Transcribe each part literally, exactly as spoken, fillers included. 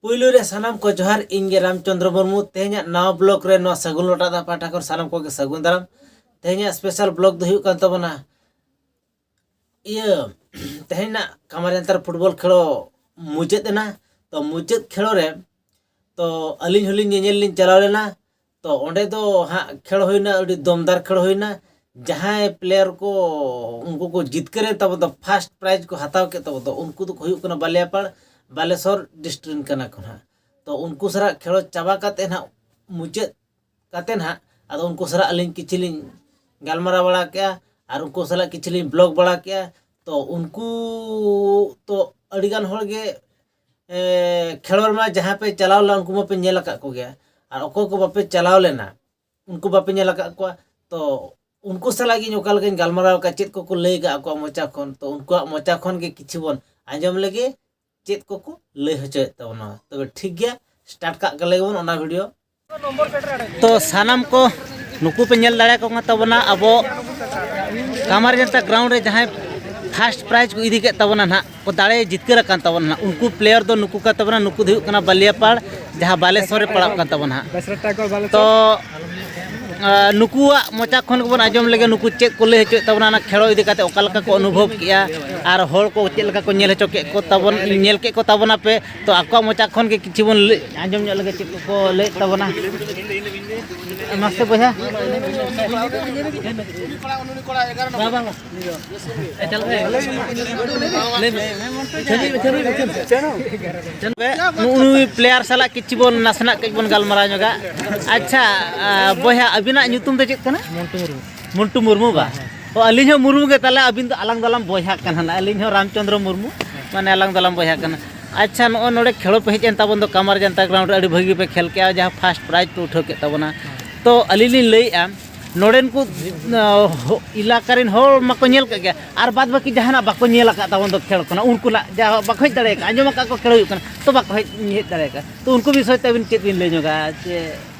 ᱯᱩᱭᱞᱩ ᱨᱮ ᱥᱟᱱᱟᱢ ᱠᱚ ᱡᱚᱦᱟᱨ, ᱤᱧ ᱜᱮ ᱨᱟᱢᱪᱚᱸᱫᱽᱨᱚ ᱢᱩᱨᱢᱩ᱾ ᱛᱮᱦᱮᱧᱟᱜ ᱱᱟᱣᱟ ᱵᱞᱚᱜ ᱨᱮ ᱱᱚᱣᱟ ᱥᱟᱹᱜᱩᱱ ᱞᱚᱴᱟ ᱫᱟᱜ ᱯᱟᱦᱴᱟ ᱠᱷᱚᱱ ᱥᱟᱱᱟᱢ ᱠᱚᱜᱮ ᱥᱟᱹᱜᱩᱱ ᱫᱟᱨᱟᱢ᱾ ᱛᱮᱦᱮᱧᱟᱜ ᱥᱯᱮᱥᱟᱞ ᱵᱞᱚᱜ ᱫᱚ ᱦᱩᱭᱩᱜ ᱠᱟᱱ ᱛᱟᱵᱚᱱᱟ ᱤᱭᱟᱹ ᱛᱮᱦᱮᱧᱟᱜ ᱠᱟᱢᱟᱨ ᱡᱟᱱᱛᱟᱨ ᱯᱷᱩᱴᱵᱚᱞ ᱠᱷᱮᱞᱳ ᱢᱩᱪᱟᱹᱫ ᱮᱱᱟ᱾ ᱛᱚ ᱢᱩᱪᱟᱹᱫ ᱠᱷᱮᱞᱳ ᱨᱮ ᱛᱚ ᱟᱹᱞᱤᱧ ᱦᱚᱸᱞᱤᱧ ᱧᱮᱧᱮᱞ ᱞᱤᱧ ᱪᱟᱞᱟᱣ ᱞᱮᱱᱟ᱾ ᱛᱚ ᱚᱸᱰᱮ ᱫᱚ ᱦᱟᱸᱜ ᱠᱷᱮᱞ ᱦᱩᱭᱱᱟ, ᱟᱹᱰᱤ ᱫᱚᱢᱫᱟᱨ ᱠᱷᱮᱞ ᱦᱩᱭᱱᱟ᱾ ᱡᱟᱦᱟᱸᱭ ᱯᱞᱮᱭᱟᱨ ᱠᱚ ᱩᱱᱠᱩ ᱠᱚ ᱡᱤᱛᱠᱟᱹᱨᱮᱱ ᱛᱟᱵᱚ ᱫᱚ, ᱯᱷᱟᱥᱴ ᱯᱨᱟᱭᱤᱡᱽ ᱠᱚ ᱦᱟᱛᱟᱣ ᱠᱮᱫ ᱛᱟᱵᱚ ᱫᱚ, ᱩᱱᱠᱩ ᱫᱚᱠᱚ ᱦᱩᱭᱩᱜ ᱠᱟᱱᱟ ᱵᱟᱞᱤᱭᱟᱯᱟᱲ, ᱵᱟᱞᱮᱥᱚᱨ ᱰᱤᱥᱴᱨᱤᱠᱴ ᱨᱮᱱ ᱠᱟᱱᱟ ᱠᱚ ᱱᱟᱦᱟᱜ᱾ ᱛᱚ ᱩᱱᱠᱩ ᱥᱟᱞᱟᱜ ᱠᱷᱮᱞᱳᱰ ᱪᱟᱵᱟ ᱠᱟᱛᱮ ᱱᱟᱦᱟᱜ, ᱢᱩᱪᱟᱹᱫ ᱠᱟᱛᱮ ᱱᱟᱦᱟᱜ, ᱟᱫᱚ ᱩᱱᱠᱩ ᱥᱟᱞᱟᱜ ᱟᱹᱞᱤᱧ ᱠᱤᱪᱷᱩ ᱞᱤᱧ ᱜᱟᱞᱢᱟᱨᱟᱣ ᱵᱟᱲᱟ ᱠᱮᱜᱼᱟ ᱟᱨ ᱩᱱᱠᱩ ᱥᱟᱞᱟᱜ ᱠᱤᱪᱷᱩ ᱞᱤᱧ ᱵᱞᱚᱜ ᱵᱟᱲᱟ ᱠᱮᱜᱼᱟ᱾ ᱛᱚ ᱩᱱᱠᱩ ᱛᱚ ᱟᱹᱰᱤᱜᱟᱱ ᱦᱚᱲ ᱜᱮ ᱮ, ᱠᱷᱮᱞᱳᱰ ᱢᱟ ᱡᱟᱦᱟᱸ ᱯᱮ ᱪᱟᱞᱟᱣ ᱞᱮᱱᱟ, ᱩᱱᱠᱩ ᱢᱟᱯᱮ ᱧᱮᱞ ᱟᱠᱟᱫ ᱠᱚᱜᱮᱭᱟ, ᱟᱨ ᱚᱠᱚᱭ ᱠᱚ ᱵᱟᱯᱮ ᱪᱟᱞᱟᱣ ᱞᱮᱱᱟ, ᱩᱱᱠᱩ ᱵᱟᱯᱮ ᱧᱮᱞ ᱟᱠᱟᱫ ᱠᱚᱣᱟ᱾ ᱛᱚ ᱩᱱᱠᱩ ᱥᱟᱞᱟᱜ ᱜᱮ ᱤᱧ ᱚᱠᱟ ᱞᱮᱠᱟᱧ ᱜᱟᱞᱢᱟᱨᱟᱣ ᱟᱠᱟᱫ, ᱪᱮᱫ ᱠᱚᱠᱚ ᱞᱟᱹᱭ ᱟᱠᱟᱫ ᱟᱠᱚᱣᱟᱜ ᱢᱚᱪᱟ ᱠᱷᱚᱱ, ᱛᱚ ᱩᱱᱠᱩᱣᱟᱜ ᱢᱚᱪᱟ ᱠᱷᱚᱱ ᱜᱮ ᱠᱤᱪᱷᱩ ᱵᱚᱱ ᱟᱸᱡᱚᱢ ᱞᱮᱜᱮ, ᱪᱮᱫ ᱠᱚᱠᱚ ᱞᱟᱹᱭ ᱦᱚᱪᱚᱭᱮᱫ ᱛᱟᱵᱚᱱᱟ᱾ ᱛᱚᱵᱮ ᱴᱷᱤᱠ ᱜᱮᱭᱟ, ᱥᱴᱟᱨᱴ ᱠᱟᱜ ᱞᱮᱜᱮ ᱵᱚᱱ ᱚᱱᱟ ᱵᱷᱤᱰᱤᱭᱳ᱾ ᱛᱚ ᱥᱟᱱᱟᱢ ᱠᱚ ᱱᱩᱠᱩ ᱯᱮ ᱧᱮᱞ ᱫᱟᱲᱮᱭᱟᱠᱚ ᱠᱟᱱ ᱛᱟᱵᱚᱱᱟ, ᱟᱵᱚ ᱠᱟᱢᱟᱨ ᱡᱟᱱᱛᱟ ᱜᱨᱟᱣᱩᱱᱰ ᱨᱮ ᱡᱟᱦᱟᱸᱭ ᱯᱷᱟᱥᱴ ᱯᱨᱟᱭᱤᱡᱽ ᱠᱚ ᱤᱫᱤ ᱠᱮᱫ ᱛᱟᱵᱚᱱᱟ ᱱᱟᱦᱟᱜ, ᱠᱚ ᱫᱟᱲᱮ ᱡᱤᱛᱠᱟᱹᱨ ᱟᱠᱟᱱ ᱛᱟᱵᱚᱱᱟ ᱱᱟᱦᱟᱜ, ᱩᱱᱠᱩ ᱯᱞᱮᱭᱟᱨ ᱫᱚ ᱱᱩᱠᱩ ᱠᱟᱱ ᱛᱟᱵᱚᱱᱟ, ᱱᱩᱠᱩ ᱫᱚ ᱦᱩᱭᱩᱜ ᱠᱟᱱᱟ ᱵᱟᱞᱤᱭᱟᱯᱟᱲ, ᱡᱟᱦᱟᱸ ᱵᱟᱞᱮᱥᱚᱨ ᱨᱮ ᱯᱟᱲᱟᱜ ᱠᱟᱱ ᱛᱟᱵᱚᱱᱟ ᱦᱟᱸᱜ᱾ ᱛᱚ ᱟᱨ ᱱᱩᱠᱩᱣᱟᱜ ᱢᱚᱪᱟ ᱠᱷᱚᱱ ᱜᱮᱵᱚᱱ ᱟᱸᱡᱚᱢ ᱞᱮᱜᱮ, ᱱᱩᱠᱩ ᱪᱮᱫ ᱠᱚ ᱞᱟᱹᱭ ᱦᱚᱪᱚᱭᱮᱫ ᱛᱟᱵᱚᱱᱟ, ᱚᱱᱟ ᱠᱷᱮᱞᱳ ᱤᱫᱤ ᱠᱟᱛᱮ ᱚᱠᱟ ᱞᱮᱠᱟ ᱠᱚ ᱚᱱᱩᱵᱷᱚᱵᱽ ᱠᱮᱜᱼᱟ, ᱟᱨ ᱦᱚᱲ ᱠᱚ ᱪᱮᱫ ᱞᱮᱠᱟ ᱠᱚ ᱧᱮᱞ ᱦᱚᱪᱚ ᱠᱮᱫ ᱠᱚ ᱛᱟᱵᱚᱱ, ᱧᱮᱞ ᱠᱮᱫ ᱠᱚ ᱛᱟᱵᱚᱱᱟ ᱯᱮ᱾ ᱛᱚ ᱟᱠᱚᱣᱟᱜ ᱢᱚᱪᱟ ᱠᱷᱚᱱ ᱜᱮ ᱠᱤᱪᱷᱩ ᱵᱚᱱ ᱞᱟᱹᱭ, ᱟᱸᱡᱚᱢ ᱧᱚᱜ ᱞᱮᱜᱮ ᱪᱮᱫ ᱠᱚᱠᱚ ᱞᱟᱹᱭᱮᱫ ᱛᱟᱵᱚᱱᱟ᱾ ᱢᱟᱥᱮ ᱵᱚᱭᱦᱟ᱾ ᱱᱩᱜᱼᱩ ᱱᱩᱭ ᱯᱞᱮᱭᱟᱨ ᱥᱟᱞᱟᱜ ᱠᱤᱪᱷᱩ ᱵᱚᱱ ᱱᱟᱥᱮᱱᱟᱜ ᱠᱟᱹᱡ ᱵᱚᱱ ᱜᱟᱞᱢᱟᱨᱟᱣ ᱧᱚᱜᱟ᱾ ᱟᱪᱪᱷᱟ, ᱟ, ᱵᱚᱭᱦᱟ, ᱟᱹᱵᱤᱱᱟᱜ ᱧᱩᱛᱩᱢ ᱫᱚ ᱪᱮᱫ ᱠᱟᱱᱟ? ᱢᱚᱱᱴᱩ ᱢᱩᱨᱢᱩ᱾ ᱢᱚᱱᱴᱩ ᱢᱩᱨᱢᱩ ᱵᱟ? ᱚ, ᱟᱹᱞᱤᱧ ᱦᱚᱸ ᱢᱩᱨᱢᱩ ᱜᱮ, ᱛᱟᱦᱞᱮ ᱟᱹᱵᱤᱱ ᱫᱚ ᱟᱞᱟᱝ ᱫᱚᱞᱟᱝ ᱵᱚᱭᱦᱟ ᱠᱟᱱᱟ ᱱᱟᱜ᱾ ᱟᱹᱞᱤᱧ ᱦᱚᱸ ᱨᱟᱢᱪᱚᱸᱫᱽᱨᱚ ᱢᱩᱨᱢᱩ, ᱢᱟᱱᱮ ᱟᱞᱟᱝ ᱫᱚᱞᱟᱝ ᱵᱚᱭᱦᱟ ᱠᱟᱱᱟ᱾ ᱟᱪᱪᱷᱟ, ᱱᱚᱜᱼᱚᱭ ᱱᱚᱰᱮ ᱠᱷᱮᱞᱳ ᱯᱮ ᱦᱮᱡ ᱮᱱ ᱛᱟᱵᱚᱱ ᱫᱚ ᱠᱟᱢᱟᱨ ᱡᱟᱱᱛᱟ ᱜᱨᱟᱣᱩᱱᱰ ᱨᱮ, ᱟᱹᱰᱤ ᱵᱷᱟᱹᱜᱤ ᱯᱮ ᱠᱷᱮᱞ ᱠᱮᱜᱼᱟ, ᱡᱟᱦᱟᱸ ᱯᱷᱟᱥᱴ ᱯᱨᱟᱭᱤᱡᱽ ᱯᱮ ᱩᱴᱷᱟᱹᱣ ᱠᱮᱫ ᱛᱟᱵᱚᱱᱟ᱾ ᱛᱚ ᱟᱹᱞᱤᱧ ᱞᱤᱧ ᱞᱟᱹᱭᱮᱫᱼᱟ, ᱱᱚᱰᱮᱱ ᱠᱚ, ᱟ, ᱦᱚ-, ᱮᱞᱟᱠᱟ ᱨᱮᱱ ᱦᱚᱲ ᱢᱟᱠᱚ ᱧᱮᱞ ᱠᱮᱫ ᱜᱮᱭᱟ, ᱟᱨ ᱵᱟᱫ ᱵᱟᱹᱠᱤ ᱡᱟᱦᱟᱱᱟᱜ ᱵᱟᱠᱚ ᱧᱮᱞ ᱟᱠᱟᱫ ᱛᱟᱵᱚᱱ ᱫᱚ ᱠᱷᱮᱞ ᱠᱷᱚᱱᱟᱜ, ᱩᱱᱠᱩ ᱱᱟᱜ ᱡᱟᱦᱟᱸ ᱵᱟᱠᱚ ᱦᱮᱡ ᱫᱟᱲᱮ ᱟᱠᱟᱫ, ᱟᱸᱡᱚᱢ ᱟᱠᱟᱫ ᱠᱚ ᱠᱷᱮᱞ ᱦᱩᱭᱩᱜ ᱠᱟᱱᱟ, ᱛᱚ ᱵᱟᱠᱚ ᱦᱮᱡ, ᱦᱮᱡ ᱫᱟᱲᱮ ᱟᱠᱟᱫ᱾ ᱛᱚ ᱩᱱᱠᱩ ᱵᱤᱥᱚᱭ ᱛᱮ ᱟᱹᱵᱤᱱ ᱪᱮᱫ ᱵᱤᱱ ᱞᱟᱹᱭ ᱧᱚᱜᱟ ᱡᱮ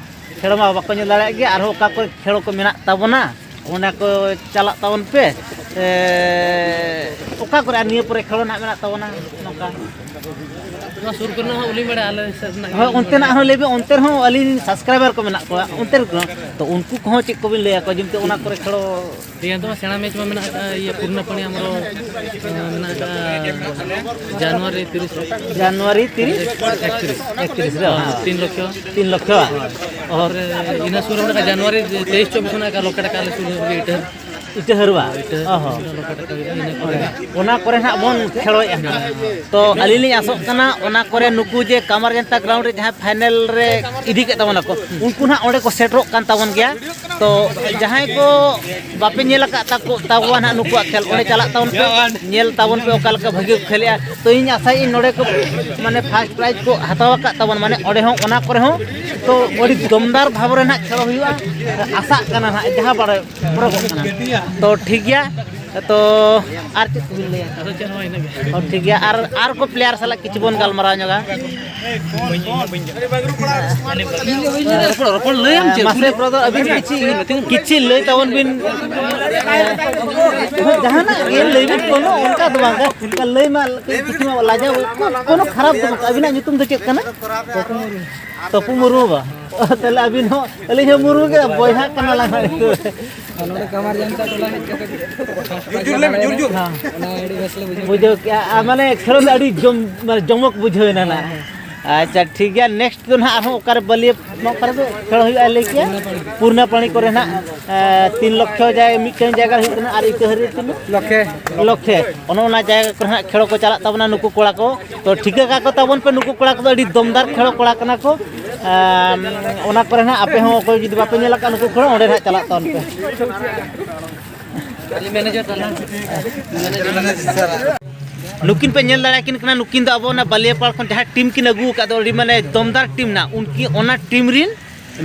ᱠᱷᱮᱞ ᱢᱟ ᱵᱟᱠᱚ ᱧᱮᱞ ᱫᱟᱲᱮᱭᱟᱜ ᱜᱮ, ᱟᱨᱦᱚᱸ ᱚᱠᱟ ᱠᱚᱨᱮ ᱠᱷᱮᱞ ᱠᱚ ᱢᱮᱱᱟᱜ ᱛᱟᱵᱚᱱᱟ, ᱚᱱᱟ ᱠᱚ ᱪᱟᱞᱟᱜ ᱛᱟᱵᱚᱱ ᱯᱮ᱾ ᱮ, ᱚᱠᱟ ᱠᱚᱨᱮ ᱟᱨ ᱱᱤᱭᱟᱹ ᱯᱚᱨᱮ ᱠᱷᱮᱞᱳᱰ ᱱᱟᱜ ᱢᱮᱱᱟᱜ ᱛᱟᱵᱚᱱᱟ ᱱᱚᱝᱠᱟ? ᱱᱚᱣᱟ ᱥᱩᱨ ᱠᱚᱨᱮ ᱦᱚᱸ ᱩᱞᱤ ᱢᱟᱲᱟ ᱟᱞᱮ ᱥᱮᱫ ᱨᱮᱱᱟᱜ ᱦᱳᱭ, ᱜᱮ᱾ ᱚᱱᱛᱮᱱᱟᱜ ᱦᱚᱸ ᱞᱟᱹᱭ ᱵᱤᱱ, ᱚᱱᱛᱮ ᱨᱮᱦᱚᱸ ᱟᱹᱞᱤᱧ ᱥᱟᱵᱥᱠᱨᱟᱭᱵᱟᱨ ᱠᱚ ᱢᱮᱱᱟᱜ ᱠᱚᱣᱟ ᱚᱱᱛᱮ ᱨᱮ, ᱛᱚ ᱩᱱᱠᱩ ᱠᱚᱦᱚᱸ ᱪᱮᱫ ᱠᱚᱵᱤᱱ ᱞᱟᱹᱭ ᱟᱠᱚᱣᱟ ᱡᱮᱢᱛᱤ ᱚᱱᱟ ᱠᱚᱨᱮ ᱠᱷᱮᱞᱳᱰ? ᱛᱮᱦᱮᱧ ᱫᱚ ᱥᱮᱬᱟ ᱢᱮᱪ ᱢᱟ ᱢᱮᱱᱟᱜ ᱟᱠᱟᱫ, ᱤᱭᱟᱹ, ᱯᱩᱨᱱᱟᱯᱟᱱᱤ ᱟᱢᱨᱚ, ᱮ, ᱢᱮᱱᱟᱜ ᱟᱠᱟᱫ ᱡᱟᱱᱩᱣᱟᱨᱤ ᱛᱤᱨᱤᱥ᱾ ᱡᱟᱱᱩᱣᱟᱨᱤ ᱛᱤᱨᱤᱥ? ᱮᱠᱛᱤᱨᱤᱥ᱾ ᱮᱠᱛᱤᱨᱤᱥ ᱨᱮ, ᱦᱮᱸ᱾ ᱛᱤᱱ ᱞᱚᱠᱷᱚ᱾ ᱛᱤᱱ ᱞᱚᱠᱷᱚ᱾ ᱟᱨ ᱤᱱᱟᱹ ᱥᱩᱨ ᱨᱮ ᱢᱮᱱᱟᱜ ᱟᱠᱟᱫ ᱡᱟᱱᱩᱣᱟᱨᱤ ᱛᱮᱭᱤᱥ ᱪᱚᱵᱵᱤᱥ ᱠᱷᱚᱱᱟᱜ ᱟᱠᱟᱫ ᱞᱚᱠᱮᱴ ᱟᱠᱟᱫ ᱟᱞᱮ ᱥᱩᱨ ᱨᱮ ᱤᱴᱟᱹ᱾ ᱤᱴᱟᱹ ᱦᱟᱹᱨᱣᱟ? ᱤᱴᱟᱹ, ᱚ ᱦᱚᱸ᱾ ᱤᱴᱟᱹ ᱞᱚᱠᱮᱴ ᱟᱠᱟᱫ ᱤᱱᱟᱹ ᱠᱚᱨᱮ᱾ ᱚᱱᱟ ᱠᱚᱨᱮ ᱦᱟᱸᱜ ᱵᱚᱱ ᱠᱷᱮᱞᱳᱭᱮᱫᱼᱟ ᱦᱟᱸᱜ᱾ ᱛᱚ ᱟᱹᱞᱤᱧ ᱞᱤᱧ ᱟᱥᱚᱜ ᱠᱟᱱᱟ ᱚᱱᱟ ᱠᱚᱨᱮ ᱱᱩᱠᱩ ᱡᱮ ᱠᱟᱢᱟᱨ ᱡᱟᱱᱛᱟ ᱜᱨᱟᱣᱩᱱᱰ ᱨᱮ ᱡᱟᱦᱟᱸᱭ ᱯᱷᱟᱭᱱᱮᱞ ᱨᱮ ᱤᱫᱤ ᱠᱮᱫ ᱛᱟᱵᱚᱱᱟᱠᱚ, ᱩᱱᱠᱩ ᱱᱟᱦᱟᱜ ᱚᱸᱰᱮ ᱠᱚ ᱥᱮᱴᱮᱨᱚᱜ ᱠᱟᱱ ᱛᱟᱵᱚᱱ ᱜᱮᱭᱟ᱾ ᱛᱚ ᱡᱟᱦᱟᱸᱭ ᱠᱚ ᱵᱟᱯᱮ ᱧᱮᱞ ᱟᱠᱟᱫ ᱛᱟᱠᱚ, ᱛᱟᱵᱚᱣᱟ ᱱᱟᱦᱟᱜ ᱱᱩᱠᱩᱣᱟᱜ ᱠᱷᱮᱞ, ᱚᱸᱰᱮ ᱪᱟᱞᱟᱜ ᱛᱟᱵᱚᱱ ᱯᱮ, ᱧᱮᱞ ᱛᱟᱵᱚᱱ ᱯᱮ ᱚᱠᱟ ᱞᱮᱠᱟ ᱵᱷᱟᱹᱜᱤ ᱠᱚ ᱠᱷᱮᱞᱮᱜᱼᱟ᱾ ᱛᱚ ᱤᱧ ᱟᱥᱟᱭᱟᱹᱧ ᱱᱚᱰᱮ ᱠᱚ ᱢᱟᱱᱮ ᱯᱷᱟᱥᱴ ᱯᱨᱟᱭᱤᱡᱽ ᱠᱚ ᱦᱟᱛᱟᱣ ᱟᱠᱟᱫ ᱛᱟᱵᱚᱱ, ᱢᱟᱱᱮ ᱚᱸᱰᱮ ᱦᱚᱸ ᱚᱱᱟ ᱠᱚᱨᱮ ᱦᱚᱸ ᱛᱚ ᱟᱹᱰᱤ ᱫᱚᱢᱫᱟᱨ ᱵᱷᱟᱵᱽ ᱨᱮ ᱱᱟᱦᱟᱜ ᱠᱷᱮᱞ ᱦᱩᱭᱩᱜᱼᱟ, ᱟᱥᱟᱜ ᱠᱟᱱᱟ ᱱᱟᱦᱟᱜ ᱡᱟᱦᱟᱸ ᱵᱟᱲᱟᱭ ᱯᱚᱨᱚᱵᱚᱜ ᱠᱟᱱᱟ᱾ ᱛᱚ ᱴᱷᱤᱠ ᱜᱮᱭᱟ, ᱛᱚ ᱟᱨ ᱪᱮᱫ ᱠᱚᱵᱤᱱ ᱞᱟᱹᱭᱟ? ᱟᱫᱚ ᱪᱮᱫ ᱦᱚᱸ ᱤᱱᱟᱹᱜᱮ᱾ ᱦᱚᱸ, ᱴᱷᱤᱠ ᱜᱮᱭᱟ, ᱟᱨ, ᱟᱨ ᱠᱚ ᱯᱞᱮᱭᱟᱨ ᱥᱟᱞᱟᱜ ᱠᱤᱪᱷᱩ ᱵᱚᱱ ᱜᱟᱞᱢᱟᱨᱟᱣ ᱧᱚᱜᱟ᱾ ᱨᱚᱯᱚᱲ, ᱨᱚᱯᱚᱲ ᱞᱟᱹᱭᱟᱢ ᱪᱮᱫ? ᱢᱟᱥᱮ brother, ᱟᱹᱵᱤᱱ ᱠᱤᱪᱷᱩ, ᱠᱤᱪᱷᱩ ᱞᱟᱹᱭ ᱛᱟᱵᱚᱱ ᱵᱤᱱ᱾ ᱡᱟᱦᱟᱱᱟᱜ ᱜᱮ ᱞᱟᱹᱭ ᱵᱤᱱ, ᱠᱳᱱᱳ ᱚᱱᱠᱟ ᱫᱚ ᱵᱟᱝ, ᱞᱟᱹᱭ ᱢᱟ ᱠᱤᱪᱷᱩ ᱢᱟ ᱞᱟᱡᱟᱣ, ᱠᱳᱱᱳ ᱠᱷᱟᱨᱟᱯ ᱫᱚ ᱵᱟᱝ᱾ ᱟᱹᱵᱤᱱᱟᱜ ᱧᱩᱛᱩᱢ ᱫᱚ ᱪᱮᱫ ᱠᱟᱱᱟ? ᱛᱚᱯᱩ ᱢᱩᱨᱢᱩ ᱵᱟ? ᱚ, ᱛᱟᱦᱚᱞᱮ ᱟᱹᱵᱤᱱ ᱦᱚᱸ, ᱟᱹᱞᱤᱧ ᱦᱚᱸ ᱢᱩᱨᱢᱩ ᱜᱮ, ᱵᱚᱭᱦᱟᱜ ᱠᱟᱱᱟ ᱞᱟᱝ ᱦᱟᱸᱜ ᱱᱤᱛᱚᱜ᱾ ᱟᱨ ᱱᱚᱰᱮ ᱠᱟᱢᱟᱨ ᱡᱟᱱᱛᱟ ᱴᱚᱞᱟ ᱦᱮᱡ ᱠᱟᱛᱮ ᱡᱳᱨ ᱡᱳᱨ ᱞᱟᱹᱭ ᱢᱮ, ᱡᱳᱨ ᱡᱳᱨ᱾ ᱦᱮᱸ᱾ ᱚᱱᱟ ᱟᱹᱰᱤ ᱵᱮᱥ ᱞᱮ ᱵᱩᱡᱷᱟᱹᱣ ᱵᱩᱡᱷᱟᱹᱣ ᱠᱮᱜᱼᱟ᱾ ᱟᱨ ᱢᱟᱱᱮ ᱠᱷᱮᱞᱳᱰ ᱫᱚ ᱟᱹᱰᱤ ᱡᱚᱢ-, ᱢᱟᱱᱮ ᱡᱚᱢᱚᱠ ᱵᱩᱡᱷᱟᱹᱣ ᱮᱱᱟ ᱱᱟᱜ᱾ ᱦᱮᱸ, ᱦᱮᱸ᱾ ᱟᱪᱪᱷᱟ, ᱴᱷᱤᱠ ᱜᱮᱭᱟ, next ᱫᱚ ᱱᱟᱦᱟᱜ ᱟᱨᱦᱚᱸ ᱚᱠᱟᱨᱮ ᱵᱟᱹᱞᱤᱭᱟᱹ, ᱱᱚᱣᱟ ᱚᱠᱟᱨᱮ ᱫᱚ ᱠᱷᱮᱞ ᱦᱩᱭᱩᱜᱼᱟ ᱞᱟᱹᱭ ᱠᱮᱜᱼᱟ? ᱯᱩᱨᱱᱟᱯᱟᱲᱤ ᱠᱚᱨᱮ ᱱᱟᱜ, ᱮ, ᱛᱤᱱ ᱞᱚᱠᱠᱷᱚ ᱡᱟᱭ ᱢᱤᱫᱴᱟᱝ ᱡᱟᱭᱜᱟ ᱦᱩᱭᱩᱜ ᱠᱟᱱᱟ ᱟᱨ ᱤᱠᱟᱹ ᱦᱟᱹᱨᱤ ᱛᱤᱱᱟᱹᱜ? ᱞᱚᱠᱠᱷᱮ᱾ ᱞᱚᱠᱠᱷᱮ᱾ ᱚᱱᱮ ᱚᱱᱟ ᱡᱟᱭᱜᱟ ᱠᱚᱨᱮ ᱱᱟᱜ ᱠᱷᱮᱞ ᱠᱚ ᱪᱟᱞᱟᱜ ᱛᱟᱵᱚᱱᱟ ᱱᱩᱠᱩ ᱠᱚᱲᱟ ᱠᱚ᱾ ᱛᱚ ᱴᱷᱤᱠᱟᱹ ᱠᱟᱠᱚ ᱛᱟᱵᱚᱱ ᱯᱮ, ᱱᱩᱠᱩ ᱠᱚᱲᱟ ᱠᱚᱫᱚ ᱟᱹᱰᱤ ᱫᱚᱢᱫᱟᱨ ᱠᱷᱮᱞ ᱠᱚᱲᱟ ᱠᱟᱱᱟ ᱠᱚ᱾ ᱟᱢ, ᱚᱱᱟ ᱠᱚᱨᱮ ᱱᱟᱜ ᱟᱯᱮ ᱦᱚᱸ ᱚᱠᱚᱭ ᱡᱩᱫᱤ ᱵᱟᱯᱮ ᱧᱮᱞ ᱟᱠᱟᱫ ᱱᱩᱠᱩ ᱠᱚᱲᱟ, ᱚᱸᱰᱮ ᱱᱟᱜ ᱪᱟᱞᱟᱜ ᱛᱟᱵᱚᱱ ᱯᱮ᱾ ᱱᱩᱠᱤᱱ ᱯᱮ ᱧᱮᱞ ᱫᱟᱲᱮᱭᱟᱠᱤᱱ ᱠᱟᱱᱟ, ᱱᱩᱠᱤᱱ ᱫᱚ ᱟᱵᱚ ᱚᱱᱟ ᱵᱟᱞᱤᱭᱟᱯᱟᱲ ᱠᱷᱚᱱ ᱡᱟᱦᱟᱸ ᱴᱤᱢ ᱠᱤᱱ ᱟᱹᱜᱩ ᱟᱠᱟᱫ ᱫᱚ, ᱟᱹᱰᱤ ᱢᱟᱱᱮ ᱫᱚᱢᱫᱟᱨ ᱴᱤᱢ ᱱᱟᱜ, ᱩᱱᱠᱤᱱ ᱚᱱᱟ ᱴᱤᱢ ᱨᱤᱱ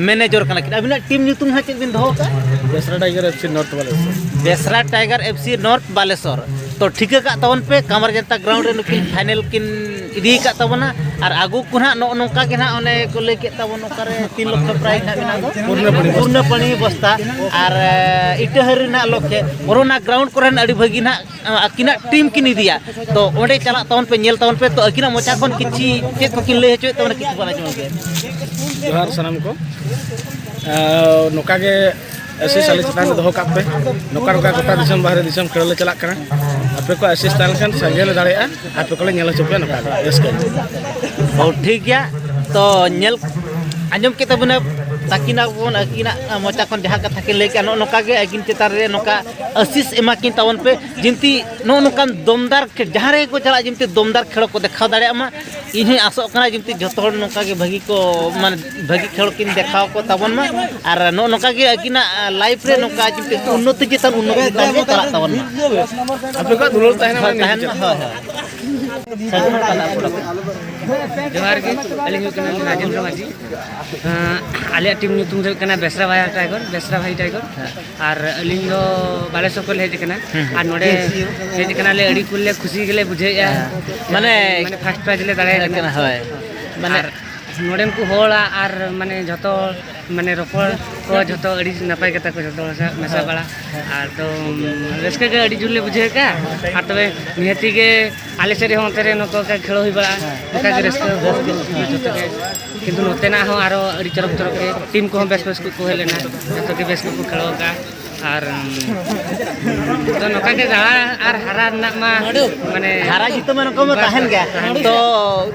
ᱢᱮᱱᱮᱡᱚᱨ ᱠᱟᱱᱟ ᱠᱤᱱ᱾ ᱟᱹᱵᱤᱱᱟᱜ ᱴᱤᱢ ᱧᱩᱛᱩᱢ ᱦᱟᱸᱜ ᱪᱮᱫ ᱵᱤᱱ ᱫᱚᱦᱚ ᱠᱟᱜᱼᱟ? Besra tiger F C north Balasore. Besra tiger F C north Balasore. ᱛᱚ ᱴᱷᱤᱠᱟᱹ ᱠᱟᱜ ᱛᱟᱵᱚᱱ ᱯᱮ, ᱠᱟᱢᱟᱨ ᱡᱟᱱᱛᱟ ᱜᱨᱟᱣᱩᱱᱰ ᱨᱮ ᱱᱩᱠᱤᱱ ᱯᱷᱟᱭᱱᱮᱞ ᱠᱤᱱ ᱤᱫᱤ ᱟᱠᱟᱫ ᱛᱟᱵᱚᱱᱟ᱾ ᱟᱨ ᱟᱹᱜᱩ ᱠᱚ ᱱᱟᱦᱟᱜ ᱱᱚᱜᱼᱚ ᱱᱚᱝᱠᱟ ᱜᱮ ᱱᱟᱦᱟᱜ, ᱚᱱᱮ ᱠᱚ ᱞᱟᱹᱭ ᱠᱮᱫ ᱛᱟᱵᱚᱱ, ᱚᱠᱟᱨᱮ ᱛᱤᱱ ᱞᱚᱠᱷᱚ prize ᱱᱟᱦᱟᱜ ᱢᱮᱱᱟᱜ ᱫᱚ, ᱯᱩᱨᱱᱟᱹᱯᱟᱹᱲᱤ ᱵᱚᱥᱛᱟ᱾ ᱯᱩᱨᱱᱟᱹᱯᱟᱹᱲᱤ ᱵᱚᱥᱛᱟ᱾ ᱟᱨ ᱮ, ᱤᱴᱟᱹᱦᱟᱹᱨᱤ ᱨᱮᱱᱟᱜ ᱞᱚᱠᱷᱮ ᱠᱚᱨᱳᱱᱟ ground ᱠᱚᱨᱮᱱ ᱟᱹᱰᱤ ᱵᱷᱟᱹᱜᱤ ᱱᱟᱦᱟᱜ ᱟᱹᱠᱤᱱᱟᱜ team ᱠᱤᱱ ᱤᱫᱤᱭᱟ᱾ ᱛᱚ ᱚᱸᱰᱮ ᱪᱟᱞᱟᱜ ᱛᱟᱵᱚᱱ ᱯᱮ, ᱧᱮᱞ ᱛᱟᱵᱚᱱ ᱯᱮ᱾ ᱛᱚ ᱟᱹᱠᱤᱱᱟᱜ ᱢᱚᱪᱟ ᱠᱷᱚᱱ ᱠᱤᱪᱷᱤ ᱪᱮᱫ ᱠᱚᱠᱤᱱ ᱞᱟᱹᱭ ᱦᱚᱪᱚᱭᱮᱫ ᱛᱟᱵᱚᱱᱟ, ᱠᱤᱪᱷᱩ ᱵᱚᱱ ᱟᱸᱡᱚᱢ ᱞᱮᱜᱮ᱾ ᱡᱚᱦᱟᱨ ᱥᱟᱱᱟᱢ ᱠᱚ᱾ ᱟᱨ ᱱᱚᱝᱠᱟ ᱜᱮ ᱟᱹᱥᱤᱥ ᱟᱞᱮ ᱪᱮᱛᱟᱱ ᱨᱮ ᱫᱚᱦᱚ ᱠᱟᱜ ᱯᱮ᱾ ᱱᱚᱝᱠᱟ ᱱᱚᱝᱠᱟ ᱜᱚᱴᱟ ᱫᱤᱥᱚᱢ, ᱵᱟᱦᱨᱮ ᱫᱤᱥᱚᱢ ᱠᱷᱮᱞᱳᱰ ᱞᱮ ᱪᱟᱞᱟᱜ ᱠᱟᱱᱟ᱾ ᱟᱯᱮ ᱠᱚ ᱟᱹᱥᱤᱥ ᱛᱟᱦᱮᱸ ᱞᱮᱱᱠᱷᱟᱱ ᱥᱟᱸᱜᱮ ᱞᱮ ᱫᱟᱲᱮᱭᱟᱜᱼᱟ᱾ ᱟᱯᱮ ᱠᱚᱞᱮ ᱧᱮᱞ ᱦᱚᱪᱚ ᱯᱮᱭᱟ ᱱᱚᱝᱠᱟ ᱜᱮ ᱨᱟᱹᱥᱠᱟᱹ᱾ ᱚ, ᱴᱷᱤᱠ ᱜᱮᱭᱟ᱾ ᱛᱚ ᱧᱮᱞ ᱟᱸᱡᱚᱢ ᱠᱮᱫ ᱛᱟᱵᱚᱱᱟ ᱛᱟᱹᱠᱤᱱᱟᱜ ᱵᱚᱱ, ᱟᱹᱠᱤᱱᱟᱜ ᱢᱚᱪᱟ ᱠᱷᱚᱱ ᱡᱟᱦᱟᱸ ᱠᱟᱛᱷᱟ ᱠᱤᱱ ᱞᱟᱹᱭ ᱠᱮᱜᱼᱟ, ᱱᱚᱜᱼᱚ ᱱᱚᱝᱠᱟ ᱜᱮ ᱟᱹᱠᱤᱱ ᱪᱮᱛᱟᱱ ᱨᱮ ᱱᱚᱝᱠᱟ ᱟᱹᱥᱤᱥ ᱮᱢᱟ ᱠᱤᱱ ᱛᱟᱵᱚᱱ ᱯᱮ, ᱡᱤᱱᱛᱤ ᱱᱚᱜᱼᱚ ᱱᱚᱝᱠᱟᱱ ᱫᱚᱢᱫᱟᱨ ᱠᱷᱮ-, ᱡᱟᱦᱟᱸ ᱨᱮᱜᱮ ᱠᱚ ᱪᱟᱞᱟᱜ, ᱡᱤᱱᱛᱤ ᱫᱚᱢᱫᱟᱨ ᱠᱷᱮᱞᱳᱰ ᱠᱚ ᱫᱮᱠᱷᱟᱣ ᱫᱟᱲᱮᱭᱟᱜ ᱢᱟ᱾ ᱤᱧ ᱦᱚᱸᱧ ᱟᱥᱚᱜ ᱠᱟᱱᱟ ᱡᱤᱱᱛᱤ ᱡᱚᱛᱚ ᱦᱚᱲ ᱱᱚᱝᱠᱟ ᱜᱮ ᱵᱷᱟᱹᱜᱤ ᱠᱚ, ᱢᱟᱱᱮ ᱵᱷᱟᱹᱜᱤ ᱠᱷᱮᱞᱳᱰ ᱠᱤᱱ ᱫᱮᱠᱷᱟᱣ ᱠᱚ ᱛᱟᱵᱚᱱ ᱢᱟ᱾ ᱟᱨ ᱱᱚᱜᱼᱚ ᱱᱚᱝᱠᱟ ᱜᱮ ᱟᱹᱠᱤᱱᱟᱜ life ᱨᱮ ᱱᱚᱝᱠᱟ ᱡᱤᱱᱛᱤ ᱩᱱᱱᱚᱛᱤ ᱪᱮᱛᱟᱱ ᱩᱱᱱᱚᱛᱤ ᱪᱮᱛᱟᱱ ᱜᱮ ᱪᱟᱞᱟᱜ ᱛᱟᱵᱚᱱ ᱢᱟ᱾ ᱟᱯᱮ ᱠᱚᱣᱟᱜ ᱫᱩᱞᱟᱹᱲ ᱛᱟᱦᱮᱱ ᱢᱟ᱾ ᱦᱳᱭ, ᱛᱟᱦᱮᱱ ᱢᱟ, ᱦᱳᱭ, ᱦᱳᱭ᱾ ᱡᱚᱦᱟᱨ ᱜᱮ, ᱟᱹᱞᱤᱧ ᱦᱩᱭᱩᱜ ᱠᱟᱱᱟ ᱨᱟᱡᱮᱱᱫᱨᱚ ᱢᱟᱹᱡᱷᱤ᱾ ᱟᱸ, ᱟᱞᱮᱭᱟᱜ team ᱧᱩᱛᱩᱢ ᱫᱚ ᱦᱩᱭᱩᱜ ᱠᱟᱱᱟ ᱵᱮᱥᱨᱟ ᱵᱷᱟᱭ ᱴᱟᱭᱜᱚᱨ, ᱵᱮᱥᱨᱟ ᱵᱷᱟᱭ ᱴᱟᱭᱜᱚᱨ᱾ ᱟᱨ ᱟᱹᱞᱤᱧ ᱫᱚ ᱵᱟᱞᱮᱥᱚᱨ ᱠᱷᱚᱱ ᱞᱮ ᱦᱮᱡ ᱟᱠᱟᱱᱟ᱾ ᱦᱩᱸ, ᱦᱩᱸ᱾ ᱟᱨ ᱱᱚᱰᱮ ᱦᱮᱡ ᱟᱠᱟᱱᱟᱞᱮ, ᱟᱹᱰᱤ ᱠᱩᱞ ᱞᱮ ᱠᱷᱩᱥᱤ ᱜᱮᱞᱮ ᱵᱩᱡᱷᱟᱹᱣᱮᱫᱼᱟ᱾ ᱦᱮᱸ᱾ ᱢᱟᱱᱮ ᱢᱟᱱᱮ first prize ᱞᱮ ᱫᱟᱲᱮ ᱟᱠᱟᱱᱟ᱾ ᱦᱳᱭ᱾ ᱢᱟᱱᱮ ᱟᱨ ᱱᱚᱰᱮᱱ ᱠᱚ ᱦᱚᱲᱟᱜ ᱟᱨ ᱢᱟᱱᱮ ᱡᱷᱚᱛᱚ ᱢᱟᱱᱮ ᱨᱚᱯᱚᱲ ᱠᱚ ᱡᱷᱚᱛᱚ ᱟᱹᱰᱤ ᱱᱟᱯᱟᱭ ᱜᱮᱛᱟ ᱠᱚ, ᱡᱷᱚᱛᱚ ᱦᱚᱲ ᱥᱟᱶ ᱢᱮᱥᱟ ᱵᱟᱲᱟ᱾ ᱟᱨ ᱛᱚ ᱨᱟᱹᱥᱠᱟᱹ ᱜᱮ ᱟᱹᱰᱤ ᱡᱳᱨ ᱞᱮ ᱵᱩᱡᱷᱟᱹᱣ ᱠᱟᱜᱼᱟ᱾ ᱟᱨ ᱛᱚᱵᱮ ᱱᱤᱦᱟᱹᱛᱤ ᱜᱮ ᱟᱞᱮ ᱥᱮᱫ ᱨᱮᱦᱚᱸ ᱚᱱᱛᱮ ᱨᱮ ᱱᱚᱝᱠᱟ ᱠᱷᱮᱞᱳ ᱦᱩᱭ ᱵᱟᱲᱟᱜᱼᱟ, ᱱᱚᱝᱠᱟ ᱜᱮ ᱨᱟᱹᱥᱠᱟᱹ ᱡᱷᱚᱛᱚ ᱜᱮ᱾ ᱠᱤᱱᱛᱩ ᱱᱚᱛᱮᱱᱟᱜ ᱦᱚᱸ ᱟᱨᱚ ᱟᱹᱰᱤ ᱪᱚᱨᱚᱠ ᱪᱚᱨᱚᱠ ᱜᱮ team ᱠᱚᱦᱚᱸ ᱵᱮᱥ ᱵᱮᱥ ᱠᱚ ᱦᱮᱡ ᱞᱮᱱᱟ, ᱡᱷᱚᱛᱚ ᱜᱮ ᱵᱮᱥ ᱜᱮᱠᱚ ᱠᱷᱮᱞᱳ ᱟᱠᱟᱫᱼᱟ᱾ ᱟᱨ ᱩᱢ, ᱛᱚ ᱱᱚᱝᱠᱟ ᱜᱮ ᱫᱟᱬᱟ ᱟᱨ ᱦᱟᱨᱟ ᱨᱮᱱᱟᱜ ᱢᱟ ᱢᱟᱱᱮ ᱦᱟᱨᱟ ᱡᱤᱛᱟᱹᱣ ᱢᱟ ᱱᱚᱝᱠᱟ ᱢᱟ ᱵᱟᱥ, ᱛᱟᱦᱮᱱ ᱜᱮᱭᱟ᱾ ᱦᱟᱨᱟ ᱛᱚ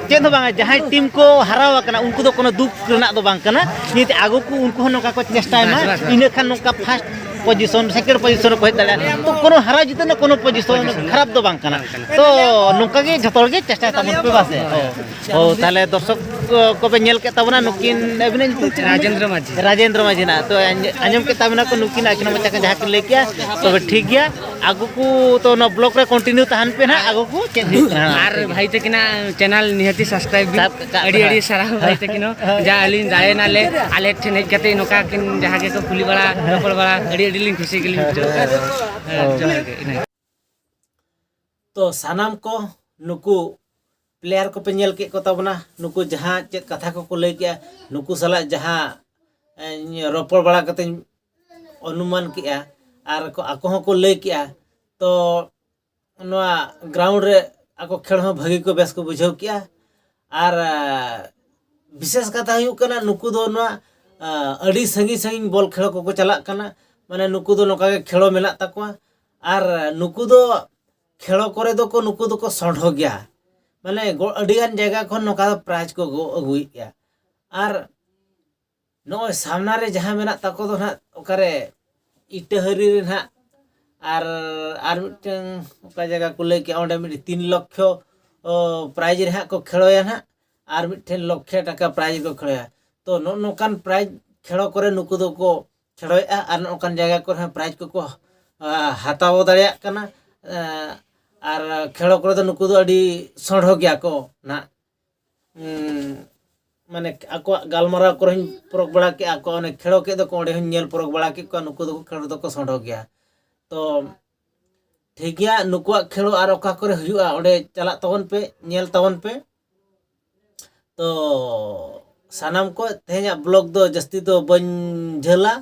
ᱪᱮᱫ ᱦᱚᱸ ᱵᱟᱝᱟ, ᱡᱟᱦᱟᱸᱭ team ᱠᱚ ᱦᱟᱨᱟᱣ ᱟᱠᱟᱱᱟ ᱩᱱᱠᱩ ᱫᱚ ᱠᱳᱱᱳ ᱫᱩᱠ ᱨᱮᱱᱟᱜ ᱫᱚ ᱵᱟᱝ ᱠᱟᱱᱟ᱾ ᱱᱤᱛ ᱟᱜᱩ ᱠᱚ ᱩᱱᱠᱩ ᱦᱚᱸ ᱱᱚᱝᱠᱟ ᱠᱚ ᱪᱮᱥᱴᱟᱭ ᱢᱟ, ᱵᱟᱥ, ᱵᱟᱥ, ᱵᱟᱥ᱾ ᱤᱱᱟᱹ ᱠᱷᱟᱱ ᱱᱚᱝᱠᱟ first position, second position ᱨᱮᱠᱚ ᱦᱮᱡ ᱫᱟᱲᱮᱭᱟᱜᱼᱟ᱾ ᱛᱚ ᱠᱳᱱᱳ ᱦᱟᱨᱟ ᱡᱤᱛᱟᱹᱣ ᱨᱮᱱᱟᱜ ᱠᱳᱱᱳ position ᱠᱷᱟᱨᱟᱯ ᱫᱚ ᱵᱟᱝ ᱠᱟᱱᱟ᱾ ᱛᱚ ᱱᱚᱝᱠᱟ ᱜᱮ ᱡᱷᱚᱛᱚ ᱦᱚᱲ ᱜᱮ ᱪᱮᱥᱴᱟᱭ ᱛᱟᱵᱚᱱ ᱯᱮ, ᱵᱟᱥᱮ? ᱦᱳᱭ᱾ ᱚ, ᱛᱟᱦᱞᱮ ᱫᱚᱨᱥᱚᱠ ᱠᱚᱯᱮ ᱧᱮᱞ ᱠᱮᱫ ᱛᱟᱵᱚᱱᱟ, ᱱᱩᱠᱤᱱ, ᱟᱹᱵᱤᱱᱟᱜ ᱧᱩᱛᱩᱢ ᱪᱮᱫ? ᱨᱟᱡᱮᱱᱫᱨᱚ ᱢᱟᱹᱡᱷᱤ᱾ ᱨᱟᱡᱮᱱᱫᱨᱚ ᱢᱟᱹᱡᱷᱤ ᱱᱟᱜ᱾ ᱛᱚ, ᱟᱸᱡᱚᱢ ᱠᱮᱫ ᱛᱟᱵᱚᱱᱟ ᱠᱚ ᱱᱩᱠᱤᱱ ᱟᱹᱠᱤᱱᱟᱜ ᱢᱚᱪᱟ ᱠᱷᱚᱱ ᱡᱟᱦᱟᱸ ᱠᱤᱱ ᱞᱟᱹᱭ ᱠᱮᱜᱼᱟ, ᱛᱚᱵᱮ ᱴᱷᱤᱠ ᱜᱮᱭᱟ᱾ ᱟᱹᱜᱩ ᱠᱚ ᱛᱚ ᱱᱚᱣᱟ vlog ᱨᱮ continue ᱛᱟᱦᱮᱱ ᱯᱮ ᱱᱟᱜ, ᱟᱹᱜᱩ ᱠᱚ ᱪᱮᱫ ᱦᱩᱭᱩᱜ ᱠᱟᱱᱟ ᱱᱟᱜ᱾ ᱟᱨ ᱵᱷᱟᱭ ᱛᱟᱹᱠᱤᱱᱟᱜ channel ᱱᱤᱦᱟᱹᱛᱤ subscribe ᱵᱤᱱ᱾ ᱥᱟᱵ ᱠᱟᱜ ᱟᱹᱰᱤ ᱟᱹᱰᱤ ᱯᱮ᱾ ᱥᱟᱨᱦᱟᱣ ᱵᱷᱟᱭ ᱛᱟᱹᱠᱤᱱ ᱦᱚᱸ, ᱦᱳᱭ᱾ ᱡᱟ ᱟᱹᱞᱤᱧ ᱫᱟᱲᱮᱭᱮᱱᱟᱞᱮ, ᱟᱞᱮ ᱴᱷᱮᱱ ᱦᱮᱡ ᱠᱟᱛᱮ ᱱᱚᱝᱠᱟ ᱠᱤᱱ ᱡᱟᱦᱟᱸ ᱜᱮᱠᱚ ᱠᱩᱞᱤ ᱵᱟᱲᱟ, ᱨᱚᱯᱚᱲ ᱵᱟᱲᱟ, ᱟᱹᱰᱤ ᱟᱹᱰᱤ ᱞᱤᱧ ᱠᱷᱩᱥᱤ ᱜᱮᱞᱤᱧ ᱵᱩᱡᱷᱟᱹᱣ ᱠᱮᱫᱟ᱾ ᱦᱮᱸ, ᱦᱳᱭ᱾ ᱡᱚᱦᱟᱨ ᱜᱮ, ᱤᱱᱟᱹ᱾ ᱛᱚ ᱥᱟᱱᱟᱢ ᱠᱚ ᱱᱩᱠᱩ ᱯᱞᱮᱭᱟᱨ ᱠᱚᱯᱮ ᱧᱮᱞ ᱠᱮᱫ ᱠᱚ ᱛᱟᱵᱚᱱᱟ, ᱱᱩᱠᱩ ᱡᱟᱦᱟᱸ ᱪᱮᱫ ᱠᱟᱛᱷᱟ ᱠᱚᱠᱚ ᱞᱟᱹᱭ ᱠᱮᱜᱼᱟ, ᱱᱩᱠᱩ ᱥᱟᱞᱟᱜ ᱡᱟᱦᱟᱸ ᱮ, ᱨᱚᱯᱚᱲ ᱵᱟᱲᱟ ᱠᱟᱛᱮᱧ ᱚᱱᱩᱢᱟᱱ ᱠᱮᱜᱼᱟ, ᱟᱨ ᱠᱚ, ᱟᱠᱚ ᱦᱚᱸᱠᱚ ᱞᱟᱹᱭ ᱠᱮᱜᱼᱟ᱾ ᱛᱚ ᱱᱚᱣᱟ ᱜᱨᱟᱣᱩᱱᱰ ᱨᱮ ᱟᱠᱚ ᱠᱷᱮᱞ ᱦᱚᱸ ᱵᱷᱟᱹᱜᱤ ᱠᱚ, ᱵᱮᱥ ᱠᱚ ᱵᱩᱡᱷᱟᱹᱣ ᱠᱮᱜᱼᱟ᱾ ᱟᱨ ᱟ, ᱵᱤᱥᱮᱥ ᱠᱟᱛᱷᱟ ᱦᱩᱭᱩᱜ ᱠᱟᱱᱟ, ᱱᱩᱠᱩ ᱫᱚ ᱱᱚᱣᱟ ᱟ, ᱟᱹᱰᱤ ᱥᱟᱺᱜᱤᱧ ᱥᱟᱺᱜᱤᱧ ᱵᱚᱞ ᱠᱷᱮᱞᱳ ᱠᱚᱠᱚ ᱪᱟᱞᱟᱜ ᱠᱟᱱᱟ᱾ ᱢᱟᱱᱮ ᱱᱩᱠᱩ ᱫᱚ ᱱᱚᱝᱠᱟ ᱜᱮ ᱠᱷᱮᱞᱳ ᱢᱮᱱᱟᱜ ᱛᱟᱠᱚᱣᱟ᱾ ᱟᱨ ᱱᱩᱠᱩ ᱫᱚ ᱠᱷᱮᱞᱳ ᱠᱚᱨᱮ ᱫᱚᱠᱚ, ᱱᱩᱠᱩ ᱫᱚᱠᱚ ᱥᱚᱸᱰᱷᱚ ᱜᱮᱭᱟ᱾ ᱢᱟᱱᱮ ᱜᱚ-, ᱟᱹᱰᱤᱜᱟᱱ ᱡᱟᱭᱜᱟ ᱠᱷᱚᱱ ᱱᱚᱝᱠᱟ ᱫᱚ ᱯᱨᱟᱭᱤᱡᱽ ᱠᱚ ᱟᱹᱜᱩ-, ᱟᱹᱜᱩᱭᱮᱫ ᱜᱮᱭᱟ᱾ ᱟᱨ ᱱᱚᱜᱼᱚᱭ ᱥᱟᱢᱱᱟ ᱨᱮ ᱡᱟᱦᱟᱸ ᱢᱮᱱᱟᱜ ᱛᱟᱠᱚ ᱫᱚ ᱱᱟᱦᱟᱜ, ᱚᱠᱟᱨᱮ ᱤᱴᱟᱹᱦᱟᱹᱨᱤ ᱨᱮ ᱱᱟᱦᱟᱜ, ᱟᱨ, ᱟᱨ ᱢᱤᱫᱴᱟᱝ ᱚᱠᱟ ᱡᱟᱭᱜᱟ ᱠᱚ ᱞᱟᱹᱭ ᱠᱮᱜᱼᱟ, ᱚᱸᱰᱮ ᱢᱤᱫᱴᱤᱡ ᱛᱤᱱ ᱞᱚᱠᱠᱷᱚ, ᱚ, ᱯᱨᱟᱭᱤᱡᱽ ᱨᱮ ᱦᱟᱸᱜ ᱠᱚ ᱠᱷᱮᱞᱳᱭᱟ ᱱᱟᱦᱟᱜ, ᱟᱨ ᱢᱤᱫᱴᱷᱮᱱ ᱞᱚᱠᱠᱷᱮ ᱴᱟᱠᱟ ᱯᱨᱟᱭᱤᱡᱽ ᱠᱚ ᱠᱷᱮᱞᱳᱭᱟ᱾ ᱛᱚ ᱱᱚᱜᱼᱚ ᱱᱚᱝᱠᱟᱱ ᱯᱨᱟᱭᱤᱡᱽ ᱠᱷᱮᱞᱳ ᱠᱚᱨᱮ ᱱᱩᱠᱩ ᱫᱚᱠᱚ ᱠᱷᱮᱞᱳᱭᱮᱫᱼᱟ, ᱟᱨ ᱱᱚᱝᱠᱟᱱ ᱡᱟᱭᱜᱟ ᱠᱚᱨᱮ ᱦᱚᱸ ᱯᱨᱟᱭᱤᱡᱽ ᱠᱚᱠᱚ, ᱟ, ᱦᱟᱛᱟᱣ ᱫᱟᱲᱮᱭᱟᱜ ᱠᱟᱱᱟ᱾ ᱟ, ᱟᱨ ᱠᱷᱮᱞᱳ ᱠᱚᱨᱮ ᱫᱚ ᱱᱩᱠᱩ ᱫᱚ ᱟᱹᱰᱤ ᱥᱚᱸᱰᱷᱚ ᱜᱮᱭᱟ ᱠᱚ ᱱᱟᱦᱟᱜ᱾ ᱩᱸ, ᱢᱟᱱᱮ ᱟᱠᱚᱣᱟᱜ ᱜᱟᱞᱢᱟᱨᱟᱣ ᱠᱚᱨᱮ ᱦᱚᱸᱧ ᱯᱚᱨᱚᱠ ᱵᱟᱲᱟ ᱠᱮᱜᱼᱟ, ᱟᱠᱚ ᱚᱱᱮ ᱠᱷᱮᱞᱳ ᱠᱮᱫ ᱫᱚᱠᱚ, ᱚᱸᱰᱮ ᱦᱚᱸᱧ ᱧᱮᱞ ᱯᱚᱨᱚᱠ ᱵᱟᱲᱟ ᱠᱮᱫ ᱠᱚᱣᱟ, ᱱᱩᱠᱩ ᱫᱚᱠᱚ ᱠᱷᱮᱞᱳ ᱫᱚᱠᱚ ᱥᱚᱸᱰᱷᱚ ᱜᱮᱭᱟ᱾ ᱛᱚ ᱴᱷᱤᱠ ᱜᱮᱭᱟ, ᱱᱩᱠᱩᱣᱟᱜ ᱠᱷᱮᱞᱳ ᱟᱨ ᱚᱠᱟ ᱠᱚᱨᱮ ᱦᱩᱭᱩᱜᱼᱟ, ᱚᱸᱰᱮ ᱪᱟᱞᱟᱜ ᱛᱟᱵᱚᱱ ᱯᱮ, ᱧᱮᱞ ᱛᱟᱵᱚᱱ ᱯᱮ᱾ ᱛᱚ ᱥᱟᱱᱟᱢ ᱠᱚ, ᱛᱮᱦᱮᱧᱟᱜ ᱵᱞᱚᱜ ᱫᱚ ᱡᱟᱹᱥᱛᱤ ᱫᱚ ᱵᱟᱹᱧ ᱡᱷᱟᱹᱞᱟ᱾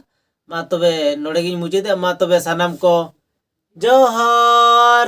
ᱢᱟ ᱛᱚᱵᱮ ᱱᱚᱰᱮ ᱜᱤᱧ ᱢᱩᱪᱟᱹᱫᱮᱜᱼᱟ᱾ ᱢᱟ ᱛᱚᱵᱮ ᱥᱟᱱᱟᱢ ᱠᱚ ᱡᱚᱦᱟᱨ᱾